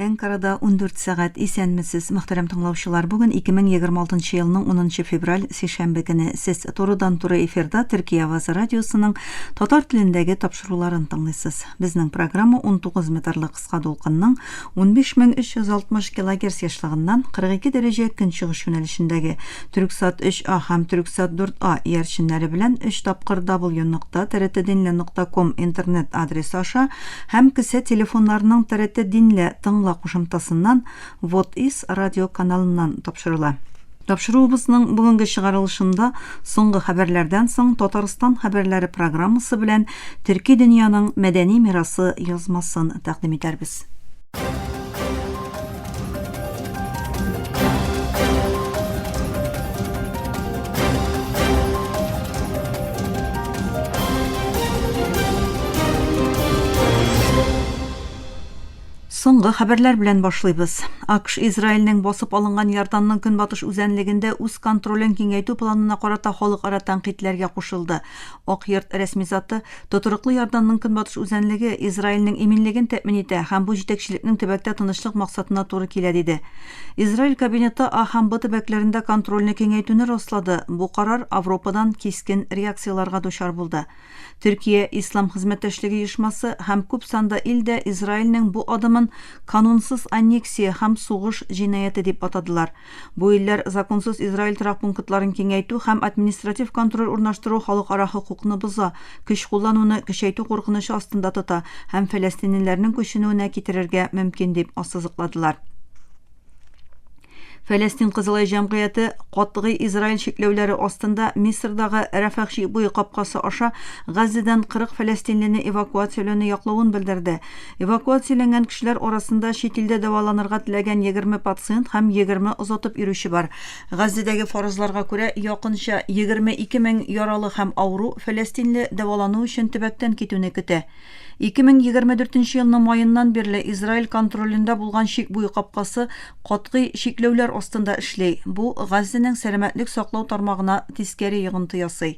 Әнкарада 14 сәгать. Исәнмесез, мөхтәрәм тыңлаучылар. Бүген 2026 елның 10 февраль, сишәмбе көне. Сез турыдан-туры эфирда Төркия авазы радиосының татар телендәге тапшыруларын тыңлыйсыз. Безнең программа 19 метрлы кыска дулкынның 15360 килогерц ешлыгыннан 42 дәрәҗә көнчыгыш юнәлешендәге Түрксат 3А һәм Түрксат 4А иярченнәре белән 3 тапкыр w.trtdinle.com интернет адресы аша Һәм кесә телефоннарының TRT Динлә тыңла кушымтасыннан Вот Ис радио каналыннан тапшырыла. Тапшыруыбызның бүгенге чыгарылышында соңгы хәбәрләрдән соң Татарстан хәбәрләре программасы белән Төрки дөньяның мәдәни мирасы язмасын тәкъдим итәрбез. Соңгы хәбәрләр белән башлыйбыз. АКШ Израильнең басып алынган Иорданның көнбатыш үзәнлегендә үз контролен киңәйтү планына карата халыкара тәнкыйтьләргә кушылды. Ак йорт рәсми заты Тотрыклы Иорданның көнбатыш үзәнлеге Израильнең иминлеген тәэмин итә һәм бу җитәкчелекнең төбәктә тынычлык максатына туры килә, диде. Израиль кабинеты А һәм Б төбәкләрендә контрольне киңәйтүне раслады, бу карар Авропадан кискен реакцияләргә дучар булды. Төркия Ислам хезмәттәшлеге оешмасы һәм күп санда ил дә Израильнең бу адымын канунсыз аннексия һәм сугыш җинаяте дип атадылар. Бу илләр законсыз Израиль торак пунктларын киңәйтү һәм административ контроль урнаштыру халыкара хокукны боза, көч куллануны көчәйтү куркынычы астында тота һәм фәләстинлеләрнең күченүенә китерергә мөмкин дип ассызыкладылар. Фәләстин Кызыл Ай җәмгыяте катгый Израиль чикләүләре астында Мисырдагы Рәфах чик буе капкасы аша Газзәдән 40 фәләстинлене эвакуацияләүне яклавын белдерде. Эвакуацияләнгән кешеләр арасында чит илдә дәваланырга теләгән 20 пациент һәм 20 озатып йөрүче бар. Газзәдәге фаразларга күрә, якынча 22 мең яралы һәм авыру фәләстинле дәвалану өчен төбәктән китүне көтә. 2024 елның маеннан бирле Израиль контролендә булган чик буе капкасы катгый чикләүләр астында эшли, бу Газзәнең сәламәтлек саклау тармагына тискәре йогынты ясый.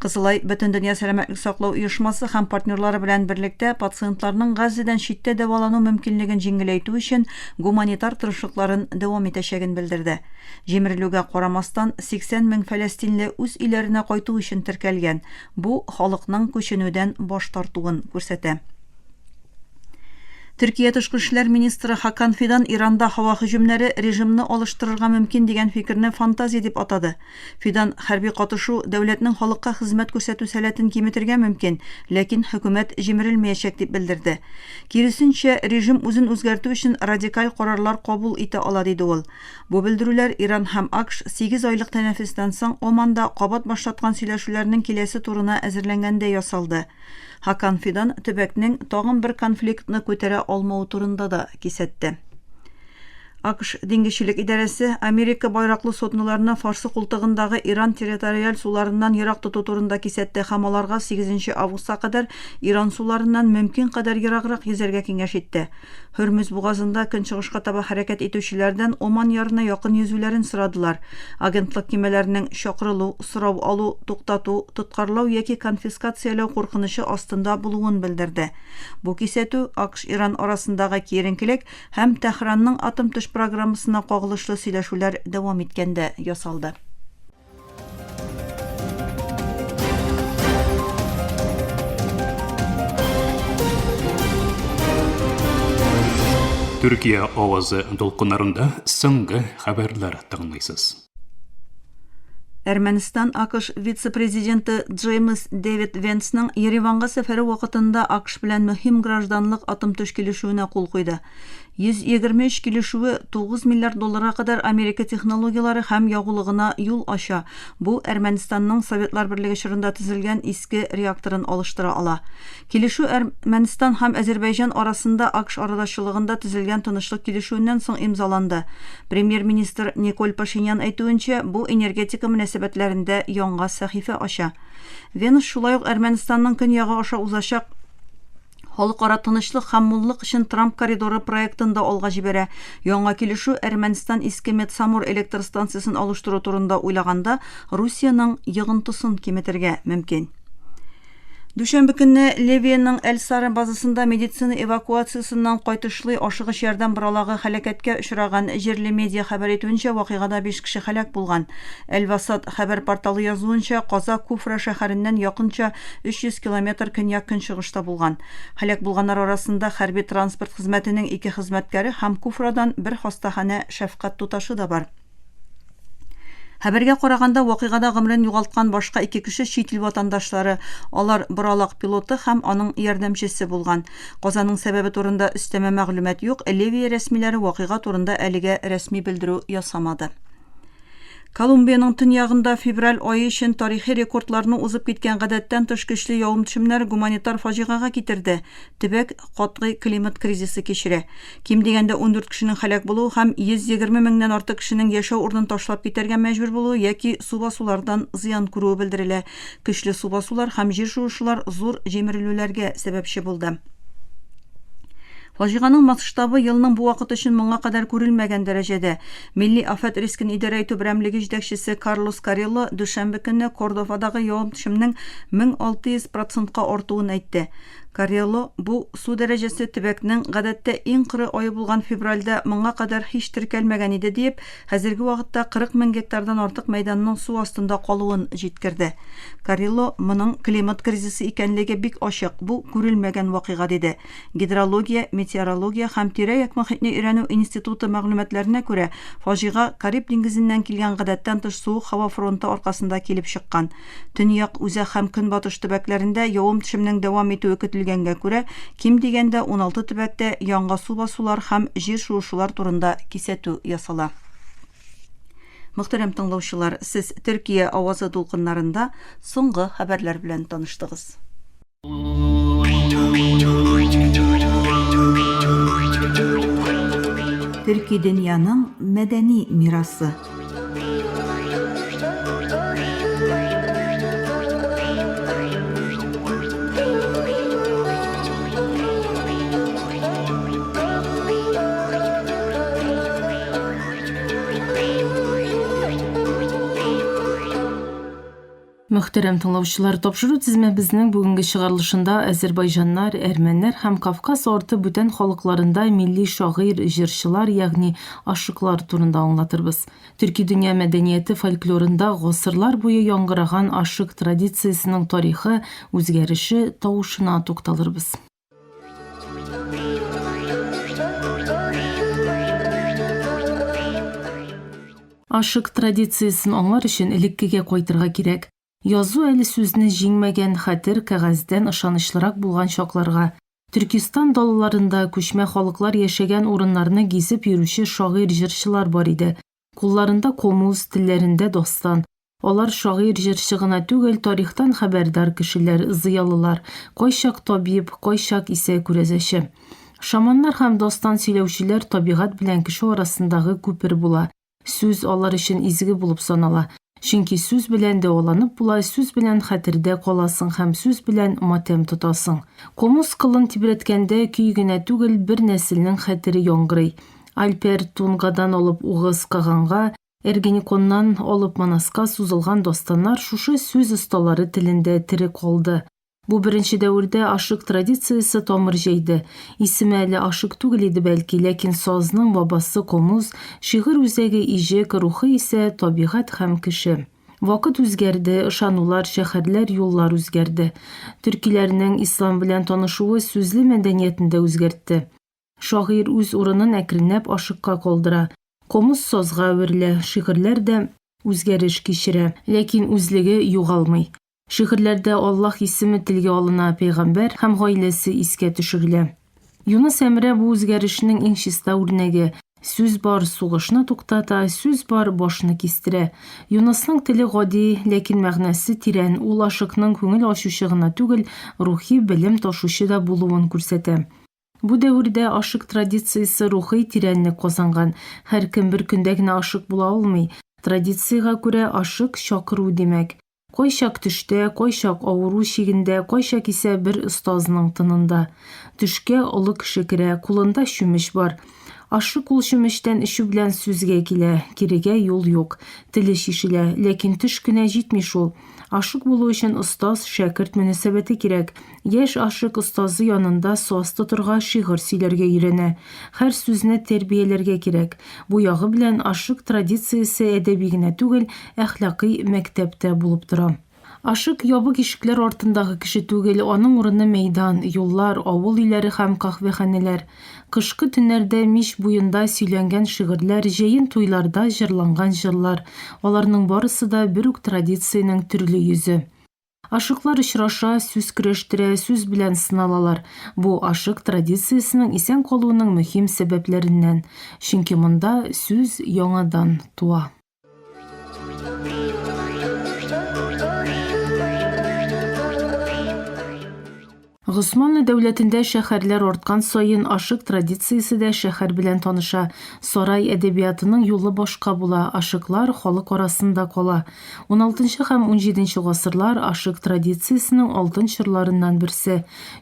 Кызылай Бөтендөнья сәламәтлек саклау оешмасы һәм партнерлары белән берлектә пациентларның Газзәдән читтә дәвалану мөмкинлеген җиңеләйтү өчен гуманитар тырышлыкларын дәвам итәчәген белдерде. Җимерелүгә карамастан, 80 мең фәләстинле үз өйләренә кайту өчен теркәлгән, бу халыкның күченүдән баш тартуын күрсәтә. Төркия тышкы эшләр министры Хакан Фидан Иранда һава һөҗүмнәре режимны алыштырырга мөмкин дигән фикерне фантазия дип атады. Фидан хәрби катышу дәүләтнең халыкка хезмәт күрсәтү сәләтен киметергә мөмкин, ләкин хөкүмәт җимерелмәячәк дип белдерде. Киресенчә, режим үзен үзгәртү өчен радикаль карарлар кабул итә ала, диде ул. Бу белдерүләр Иран һәм АКШ сигез айлык тәнәфестән соң Оманда кабат башлаткан сөйләшүләрнең киләсе турына әзерләнгәндә ясалды. Хакан Фидан төбәкнең тагын бер конфликтны күтәрә алмавы турында да кисәтте. АКШ диңгезчелек идарәсе Америка байраклы судноларны Фарсы култыгындагы Иран территориаль суларыннан ерак тоту турында кисәтте һәм аларга 8 августка кадәр Иран суларыннан мөмкин кадәр ераграк йөзәргә киңәш итте. Һөрмүз бугазында көнчыгышка таба хәрәкәт итүчеләрдән Оман ярына якын йөзүләрен сорадылар. Агентлык кимәләренең чакырылу, сорау алу, туктату, тоткарлау яки конфискацияләү куркынычы астында булуын белдерде. Бу кисәтү АКШ-Иран арасындагы киеренкелек һәм Тәһранның атом-төш программасына кагылышлы сөйләшүләр дәвам иткәндә ясалды. Төркия авазы дулкыннарында соңгы хәбәрләр тыңлыйсыз. Әрмәнстан АКШ вице-президенты Джеймс Дэвид Венсның Ереванга сәфәре вакытында АКШ белән мөһим гражданлык атом-төш килешүенә кул куйды. 123 килешүе 9 миллиард долларга кадәр Америка технологияләре һәм ягулыгына юл ача, бу Әрмәнстанның Советлар Берлеге чорында төзелгән иске реакторын алыштыра ала. Килешү Әрмәнстан һәм Әзербәйҗан арасында АКШ арадашчылыгында төзелгән тынычлык килешүеннән соң имзаланды. Премьер-министр Николь Пашинян әйтүенчә, бу энергетика мөнәсәбәтләрендә яңа сәхифә ача. Венс шулай ук Әрмәнстанның көньягы аша узачак Халыкара тынычлык һәм муллык өчен Трамп коридоры проектын да алга җибәрә. Яңа килешү Әрмәнстан иске Метсамур электр станциясен алыштыру турында уйлаганда Русиянең йогынтысын киметергә мөмкин. Дүшәмбе көнне Ливиянең Әл-Сара базасында медицина эвакуациясеннән кайтышлый ашыгыч ярдәм боралагы һәлакәткә очраган. Җирле медиа хәбәр итүенчә, вакыйгада биш кеше һәлак булган. Әл-Васат хәбәр порталы язуынча, каза Куфра шәһәреннән якынча 300 километр көньяк-көнчыгышта булган. Һәлак булганнар арасында хәрби транспорт хезмәтенең ике хезмәткәре һәм Куфрадан бер хастаханә шәфкать туташы да бар. Хәбәргә караганда, вакыйгада гомерен югалткан башка ике кеше чит ил ватандашлары, алар боралак пилоты һәм аның ярдәмчесе булган. Казаның сәбәбе турында өстәмә мәгълүмат юк, Ливия рәсмиләре вакыйга турында әлегә рәсми белдерү ясамады. Колумбиянең төньягында февраль ае өчен тарихи рекордларны узып киткән гадәттән тыш көчле явым-төшемнәр гуманитар фаҗигагә китерде. Төбәк катгый климат кризисы кичерә. Ким дигәндә 14 кешенең һәлак булуы һәм 120 меңнән артык кешенең яшәү урынын ташлап китәргә мәҗбүр булуы яки су басулардан зыян күрүе белдерелә. Көчле су басулар һәм җир шуышулар зур җимерелүләргә сәбәпче булды. Фаҗиганың масштабы елның бу вакыты өчен моңа кадәр күрелмәгән дәрәҗәдә. Милли афәт рискын идарә итү берәмлеге җитәкчесе Карлос Карелло дүшәмбе көнне Кордовадагы явым-төшемнең 1600 процентка артуын әйтте. Карелло, бу су дәрәҗәсе төбәкнең, гадәттә, иң коры ае булган февральдә моңа кадәр һич теркәлмәгән иде, диеп, хәзерге вакытта 40 мең гектардан артык мәйданның су астында калуын җиткерде. Карелло, моның климат кризисы икәнлеге бик ачык, бу күрелмәгән вакыйга, диде. Гидрология, метеорология һәм тирә-як мохитне өйрәнү институты мәгълүматларына күрә, фаҗига Кариб диңгезеннән килгән гадәттән тыш суык һава фронты аркасында килеп чыккан. Төньяк, үзәк һәм көнбатыш төбәкләрендә явым-төшемнең дәвам итүе көтелгәнгә күрә, ким дигәндә 16 төбәктә яңа су басулар һәм җир шуышулар турында кисәтү ясала. Мөхтәрәм тыңлаучылар, сез Төркия авазы дулкыннарында соңгы хәбәрләр белән таныштыгыз. Төрки дөньяның мәдәни мирасы. Мөхтәрәм тыңлаучылар, тапшыру тезмәбезнең бүгенге чыгарылышында әзербайҗаннар, әрмәннәр һәм Кавказ арты бүтән халыкларында милли шагыйрь, җырчылар, ягъни ашыклар турында аңлатырбыз. Төрки дөнья мәдәнияте фольклорында гасырлар буе яңгыраган ашык традициясенең тарихы, үзгәреше, тавышына тукталырбыз. Ашык традициясен аңлар өчен элеккегә кайтырга кирәк. Язу әле сүзне җиңмәгән, хәтер кәгазьдән ышанычлырак булган чакларга. Төркестан далаларында күчмә халыклар яшәгән урыннарны гизеп йөрүче шагыйрь-җырчылар бар иде. Кулларында комуз, телләрендә дастан. Алар шагыйрь-җырчы гына түгел, тарихтан хәбәрдар кешеләр, зыялылар, кайчак табиб, кайчак исә күрәзәче. Шаманнар һәм дастан сөйләүчеләр табигать белән кеше арасындагы күпер була. Сүз алар өчен изге булып санала. Чөнки сүз белән дәваланып була, сүз белән хәтердә каласың һәм сүз белән матәм тотасың. Комуз кылын тибрәткәндә көй генә түгел, бер нәселнең хәтере яңгырый. Альпер Тунгадан алып Угыз каганга, Эргенеконнан алып Манаска сузылган дастаннар шушы сүз осталары телендә тере калды. Бу беренче дәвердә ашык традициясе тамыр җәйде. Исеме әле ашык түгел иде бәлки, ләкин сазның бабасы комуз, шигырь үзәге иҗек, рухы исә табигать һәм кеше. Вакыт үзгәрде, ышанулар, шәһәрләр, юллар үзгәрде. Төркиләрнең ислам белән танышуы сүзле мәдәниятне дә үзгәртте. Шагыйрь үз урынын әкренләп ашыкка калдыра. Комуз сазга әверелә, шигырьләр дә үзгәреш кичерә, ләкин үзлеге югалмый. Шигырьләрдә Аллаһ исеме телгә алына, пәйгамбәр һәм гаиләсе искә төшерелә. Юныс Әмрә бу үзгәрешнең иң чиста үрнәге. Сүз бар, сугышны туктата, сүз бар, башны кистерә. Юнысның теле гади, ләкин мәгънәсе тирән, ул ашыкның күңел ачучы гына түгел, рухи белем ташучы да булуын күрсәтә. Бу дәвердә ашык традициясе рухи тирәнлек казанган. Һәркем бер көндә генә ашык була алмый. Традициягә күрә, ашык, чакыру димәк. Кайчак төштә, кайчак авыру чигендә, кайчак исә бер остазның тынында. Төшкә олы кеше керә, кулында чүмеч бар. Ашык ул чүмечтән эчү белән сүзгә килә, кирегә юл юк. Теле чишелә, ләкин төш кенә җитми шул. Ашык булу өчен остаз, шәкерт мөнәсәбәте кирәк. Яшь ашык остазы янында саз тотырга, шигырь сөйләргә өйрәнә. Һәр сүзне тәрбияләргә кирәк. Бу ягы белән ашык традициясе әдәби генә түгел, әхлакый мәктәп тә булып тора. Ашык ябык ишекләр артындагы кеше түгел, аның урыны мәйдан, юллар, авыл өйләре һәм каһвәханәләр. Кышкы төннәрдә мич буенда сөйләнгән шигырьләр, җәен туйларда җырланган җырлар, аларның барысы да бер үк традициянең төрле йөзе. Ашыклар очраша, сүз көрәштерә, сүз белән сыналалар. Бу, ашык традициясенең исән калуының мөһим сәбәпләреннән. Чөнки монда сүз яңадан туа. Госманлы дәүләтендә шәһәрләр арткан саен ашык традициясе дә шәһәр белән таныша. Сарай әдәбиятының юлы башка була, ашыклар халык арасында кала. Уналтынчы һәм унҗиденче гасырлар ашык традициясенең алтын чорларыннан берсе.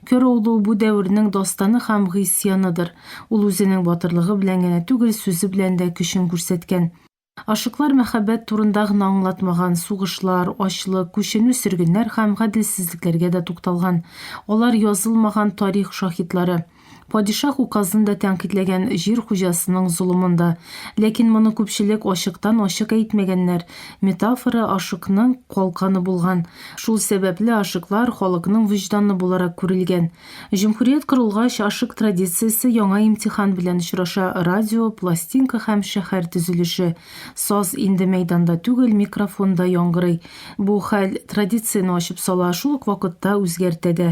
Кёроглу бу дәвернең дастаны һәм гыйсьяныдыр. Ул үзенең батырлыгы белән генә түгел, сүзе белән дә көчен күрсәткән. Ашыклар мәхәббәт турында гына аңлатмаган, сугышлар, ачлык, күченү-сөргеннәр һәм гаделсезлекләргә дә тукталган. Алар язылмаган тарих шаһитлары. Падишаһ указын да тәнкыйтьләгән, җир хуҗасының золымын да. Ләкин моны күпчелек ачыктан-ачык әйтмәгәннәр. Метафора ашыкның калканы булган. Шул сәбәпле ашыклар халыкның вөҗданы буларак күрелгән. Җөмһүрият корылгач, ашык традициясе яңа имтихан белән очраша, радио, пластинка һәм шәһәр төзелеше. Саз инде мәйданда түгел, микрофонда яңгырый. Бу хәл традицияне ачып сала, шул ук вакытта үзгәртә дә.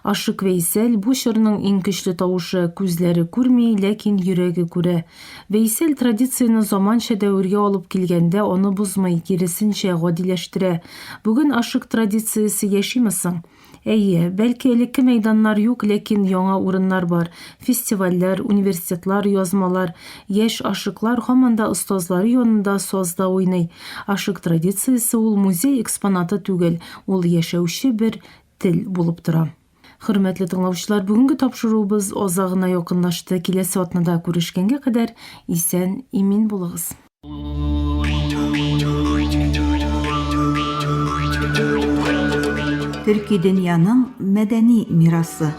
Ашык Вәйсәл, бу чорның иң көчле тавышы, күзләре күрми, ләкин йөрәге күрә. Вәйсәл традицияне заманча дәвергә алып килгәндә аны бозмый, киресенчә, гадиләштерә. Бүген ашык традициясе яшиме соң? Әйе, бәлки элекке мәйданнар юк, ләкин яңа урыннар бар. Фестивальләр, университетлар, язмалар. Яшь ашыклар һаман да остазлары янында сазда уйный. Ашык традициясе ул музей экспонаты түгел, ул яшәүче бер тел булып тора. Хөрмәтле тыңлаучылар, бүгенге тапшыруыбыз азагына якынлашты. Киләсе атнада күрешкәнгә кадәр исән, имин булыгыз. Төрки дөньяның мәдәни мирасы.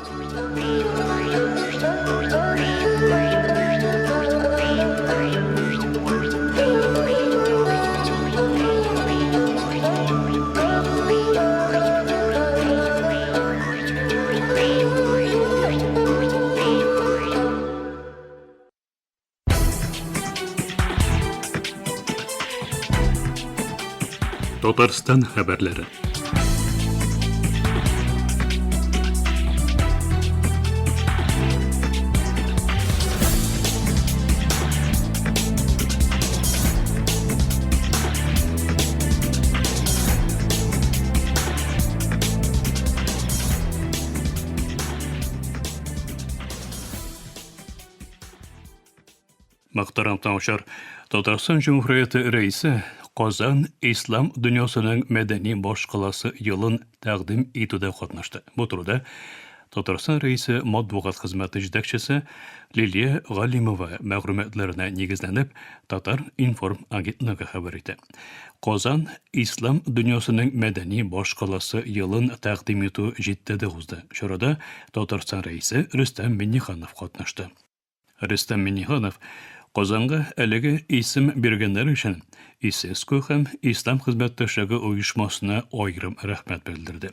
Татарстан хәбәрләре. Мөхтәрәм тыңлаучылар, Татарстан Җөмһүрияте Рәисе Казан Ислам дөньясының мәдәни башкаласы елын тәкъдим итүдә катнашты. Бу турыда Татарстан Рәисе матбугат хезмәте җитәкчесе Лилия Галимова мәгълүматларына нигезләнеп, Татар-информ агентлыгы хәбәр итә. Казан Ислам дөньясының мәдәни башкаласы елын тәкъдим итү Җиддәдә узды. Чарада Татарстан Рәисе Рөстәм Миңнеханов катнашты. Рөстәм Миңнеханов Казанга әлеге исем биргәннәре өчен ИСЕСКО һәм Ислам хезмәттәшлеге оешмасына аерым рәхмәт белдерде.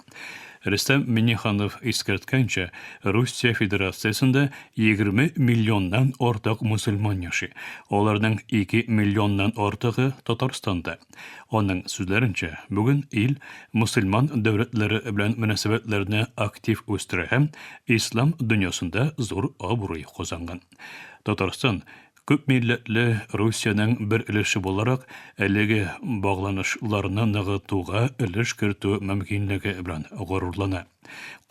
Рөстәм Миңнеханов искәрткәнчә, Русия Федерациясендә 20 миллионнан артык мөселман яши, аларның 2 миллионнан артыгы Татарстанда. Аның сүзләренчә, бүген ил мөселман дәүләтләре белән мөнәсәбәтләрне актив үстерә һәм ислам дөньясында зур абруй казанган. Татарстан, күпмилләтле Русиянең бер өлеше буларак, әлеге багланышларны ныгытуга өлеш кертү мөмкинлеге белән горурлана.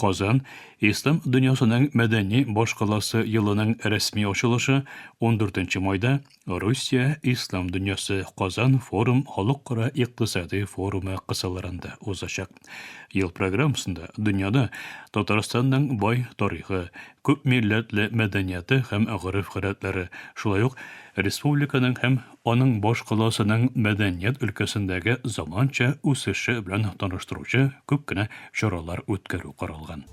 Казан, Ислам дөньясының мәдәни башкаласы елының рәсми ачылышы 14 майда Русия Ислам дөньясы Казан форум халыкара икътисади форумы кысаларында узачак. Ел программасында дөньяда Татарстанның бай тарихы, күп милләтле мәдәнияте һәм гореф-гадәтләре, шулай ук республиканың һәм аның башкаласының мәдәният өлкәсендәге заманча үсеше белән таныштыручы күп кенә чаралар үткәрү каралган.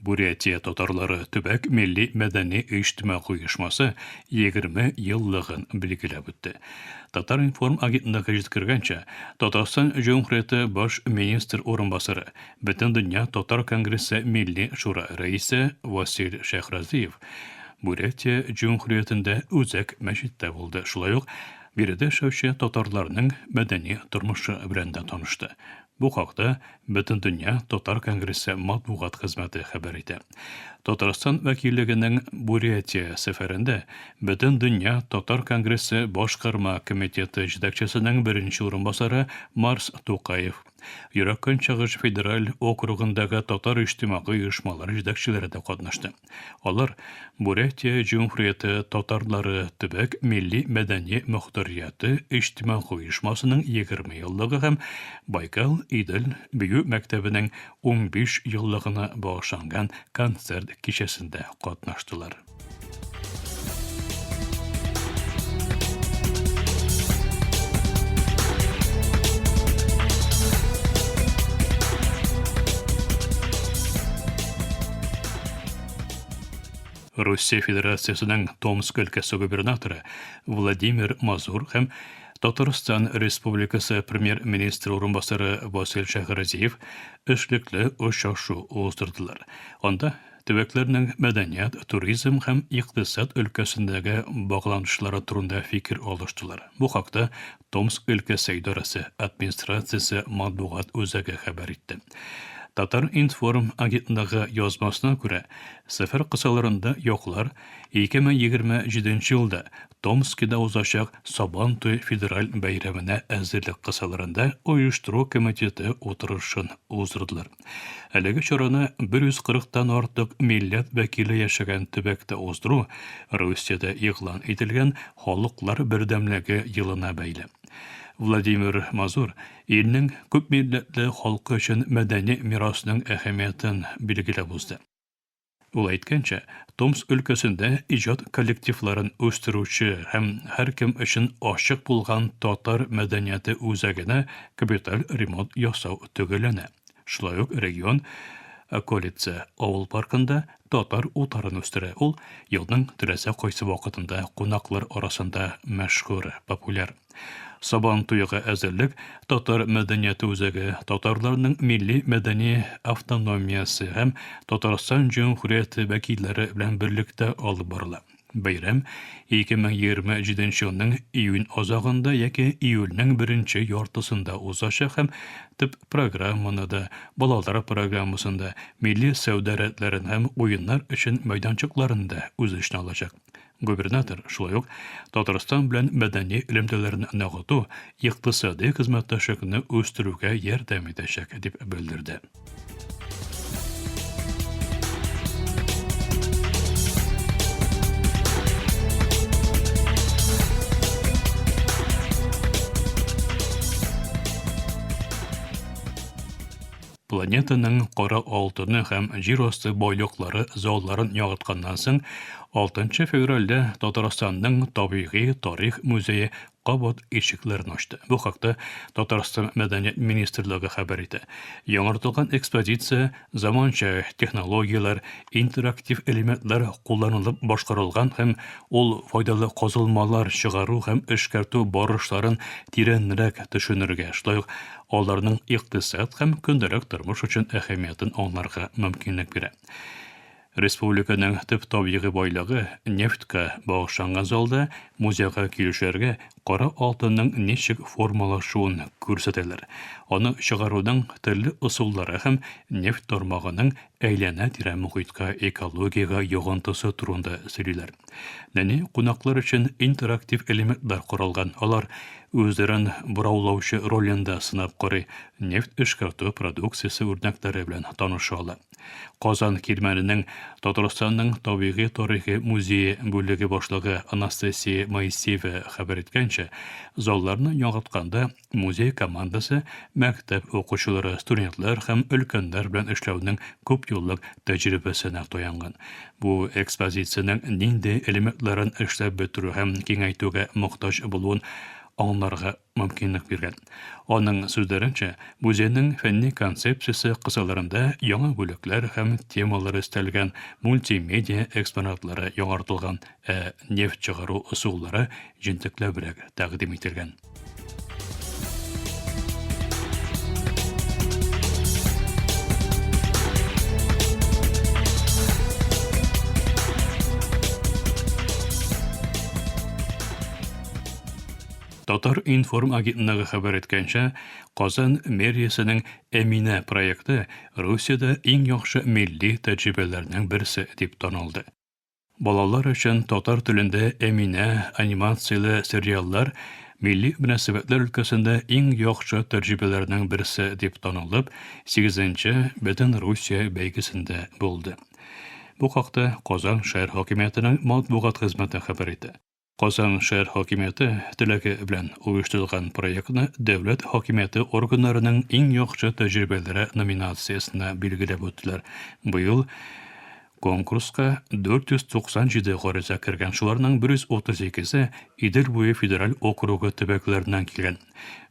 Бурятия татарлары төбәк милли мәдәни иҗтимагый оешмасы 20 еллыгын билгеләп үтте. Татар-информ агентлыгы җиткергәнчә, Татарстан Җөмһүрияте баш министр урынбасары, Бөтендөнья татар конгрессы Милли шура рәисе Васил Шәйхразиев Бурятия Җөмһүриятендә үзәк мәчеттә булды, шулай ук биредә яшәүче татарларның мәдәни тормышы белән дә танышты. Бу хакта Бөтендөнья татар конгрессы матбугат хезмәте хәбәр итә. Татарстан вәкиллегенең Бурятия сәфәрендә Бөтендөнья татар конгрессы башкарма комитеты җитәкчесенең беренче урынбасары Марс Тукаев, Ерак Көнчыгыш федераль округындагы татар иҗтимагый оешмалары җитәкчеләре дә катнашты. Алар Бурятия Җөмһүрияте татарлары төбәк милли-мәдәни мохтарияте иҗтимагый оешмасының 20 еллыгы һәм Байкал-Идел бию мәктәбенең 15 еллыгына багышланган концерт кичәсендә катнаштылар. Россия Федерациясенең Томск өлкәсе губернаторы Владимир Мазур һәм Татарстан Республикасы премьер-министры урынбасары Васил Шәһразиев эшлекле очрашу уздырдылар. Анда Төбәкләрнең мәдәният, туризм һәм икътисад өлкәсендәге багланышлары турында фикер алыштылар. Бу хакта Томск өлкәсе идарәсе администрациясе матбугат үзәге хәбәр итте. Татар-информ агентлыгы язмасына күрә, сәфәр кысаларында яклар 2027 елда Томскида узачак Сабантуй федераль бәйрәменә әзерлек кысаларында оештыру комитеты утырышын уздырдылар. Әлеге чараны 140 тан артык милләт вәкиле яшәгән төбәктә уздыру Русиядә игълан ителгән Халыклар бердәмлеге елына бәйле. Владимир Мазур илнең күпмилләтле халкы өчен мәдәни мирасның әһәмиятен билгеләп узды. Ул әйткәнчә, Томск өлкәсендә иҗат коллективларын үстерүче һәм һәркем өчен ачык булган татар мәдәнияте үзәгенә капиталь ремонт ясау төгәлләнә. Шулай ук регион Околица авыл паркында татар утарын үстерә. Ул елның теләсә кайсы вакытында кунаклар арасында мәшһүр, популяр. Сабан туега әзерлек Татар мәдәнияте үзәге, татарларның милли-мәдәни автономиясе һәм Татарстан Җөмһүрияте вәкилләре белән берлектә алып барыла. Бәйрәм 2027 елның июнь азагында яки июльнең беренче яртысында узачак һәм төп программаны да, балалар программасын да, милли сәүдә рәтләрен һәм уеннар өчен мәйданчыкларын да үз эченә алачак. Губернатор шулай ук Татарстан белән мәдәни элемтәләрне ныгыту икътисади хезмәттәшлекне үстерүгә ярдәм итәчәк, дип белдерде. Планетаның кара алтыны һәм җир асты байлыклары залларын яңартканнан соң, 6 февральдә Татарстанның табигый тарих музее кабат ишекләрен ачты. Бу хакта Татарстан Мәдәният министрлыгы хәбәр итә. Яңартылган экспозиция заманча технологияләр, интерактив элементлар кулланылып башкарылган һәм ул файдалы казылмалар чыгару һәм эшкәртү барышларын тирәнрәк төшенергә, шулай ук аларның икътисад һәм көндәлек тормыш өчен әһәмиятен аңларга мөмкинлек бирә. Республиканың төп табигый байлыгы, нефтькә багышланган залда музейга килүчеләргә кара алтынның ничек формалашуын күрсәтәләр, аны чыгаруның төрле ысуллары һәм нефть тармагының әйләнә-тирә мохиткә, экологиягә йогынтысы турында сөйлиләр. Нәни кунаклар өчен интерактив элементлар каралган, алар үзләрен бораулаучы ролендә сынап карый, нефть эшкәртү продукциясе үрнәкләре белән таныша ала. Казан Кирмәненең Татарстанның табигый-тарихи музее бүлеге башлыгы Анастасия Моисеева хәбәр иткәнчә, залларны яңартканда музей командасы мәктәп укучылары, студентлар һәм өлкәннәр белән эшләүнең күпьеллык тәҗрибәсенә таянган. Бу экспозициянең нинди элементларын эшләп бетерү һәм киңәйтүгә мохтаҗ булуын аңларга мөмкинлек биргән. Аның сүзләренчә, музейның фәнни концепциясе кысаларында яңа бүлекләр һәм темалар өстәлгән, мультимедиа экспонатлары яңартылган, ә нефть чыгару ысуллары җентекләбрәк тәкъдим ителгән. Татар-информ агентлыгы хәбәр иткәнчә, Казан мэриясенең Әминә проекты Русиядә иң яхшы милли тәҗрибәләрнең берсе дип танылды. Балалар өчен татар телендә Әминә анимацияле сериаллар милли мөнәсәбәтләр өлкәсендә иң яхшы тәҗрибәләрнең берсе дип танылып, сигезенче Бөтенрусия бәйгесендә булды. Бу хакта Казан шәһәр хакимиятенең матбугат хезмәте хәбәр итә. Казан шәһәр хакимияте теләге белән оештырылган проектны дәүләт хакимияте органнарының иң яхшы тәҗрибәләре номинациясенә билгеләп үттеләр. Быел конкурска 497 гариза кергән, шуларның 132-се Идел буе федераль округы төбәкләреннән килгән.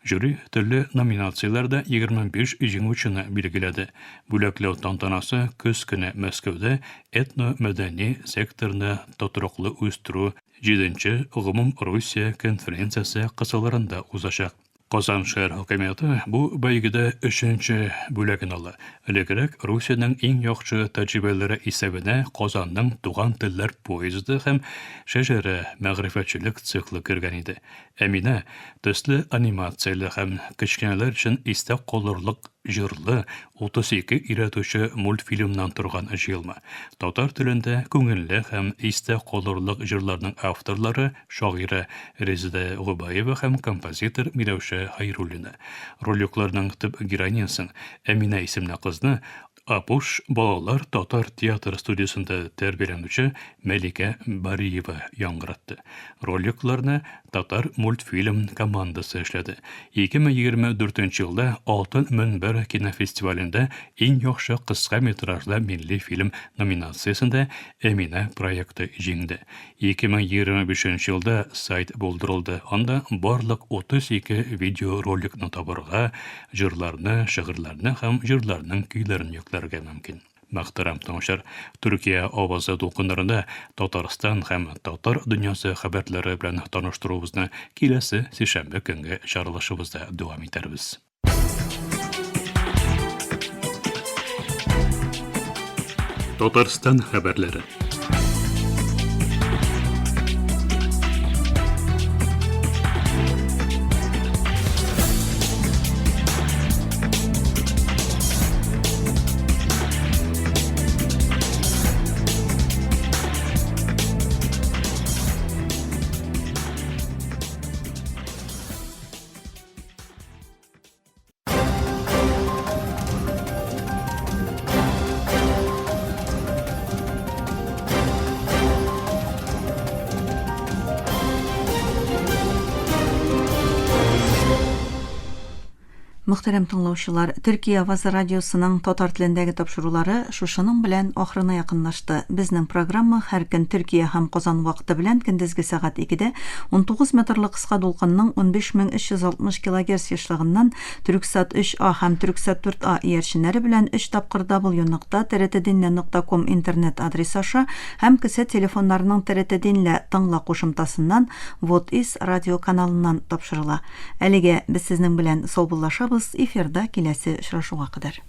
Жюри төрле номинацияләрдә 25 җиңүчене билгеләде. Бүләкләү тантанасы көз көне Мәскәүдә этномәдәни секторны тотрыклы үстерү җиденче гомумрусия конференциясе кысаларында узачак. Казан шәһәр хакимияте бу бәйгедә өченче бүләген ала. Элегрәк Русиянең иң яхшы тәҗрибәләре исәбенә Казанның туган телләр поезды һәм Шәҗәрә мәгърифәтчелек циклы кергән иде. Әминә, төсле анимацияле һәм кечкенәләр өчен истә калырлык җырлы 32 өйрәтүче мультфильмнан торган җыелма. Татар телендә күңелле һәм истә калырлык җырларның авторлары, шагыйрә Резеда Гобәева һәм композитор Миләүшә Хәйруллина. Роликларның төп героинясын, Әминә исемле кызны, Апуш балалар татар театр студиясендә тәрбияләнүче Мәликә Бариева яңгыратты. Роликларны Татар мультфильм командасы эшләде. 2024 елда Алтын мөнбәр кинофестивалендә иң яхшы кыска метражлы милли фильм номинациясендә Әминә проекты җиңде. 2025 елда сайт булдырылды, анда барлык 32 видеороликны табарга, җырларны, шигырьләрне һәм җырларның көйләрен йөкләргә мөмкин. Мөхтәрәм тыңлаучылар, Төркия авазы дулкыннарында Татарстан һәм татар дөньясы хәбәрләре белән таныштыруыбызны киләсе сишәмбе көнге чыгарылышыбызда дәвам итәрбез. Татарстан хәбәрләре. Мөхтәрәм тыңлаучылар, Төркия Авазы радиосының татар телендәге тапшырулары шушының белән ахырына якынлашты. Безнең программа һәр көн Төркия һәм Казан вакыты белән көндезге сәгать 2-дә 19 метрлы кыска дулкынның 15360 килогерц ешлыгыннан Түрксат 3А һәм Түрксат 4А иярченнәре белән өч тапкыр w.trtdinle.com интернет адресы аша һәм кесә телефоннарының TRT Dinle тыңла кушымтасыннан Вот Is радио каналыннан тапшырыла. Әлегә без сезнең белән саубуллашабыз, эфирда киләсе очрашуга кадәр.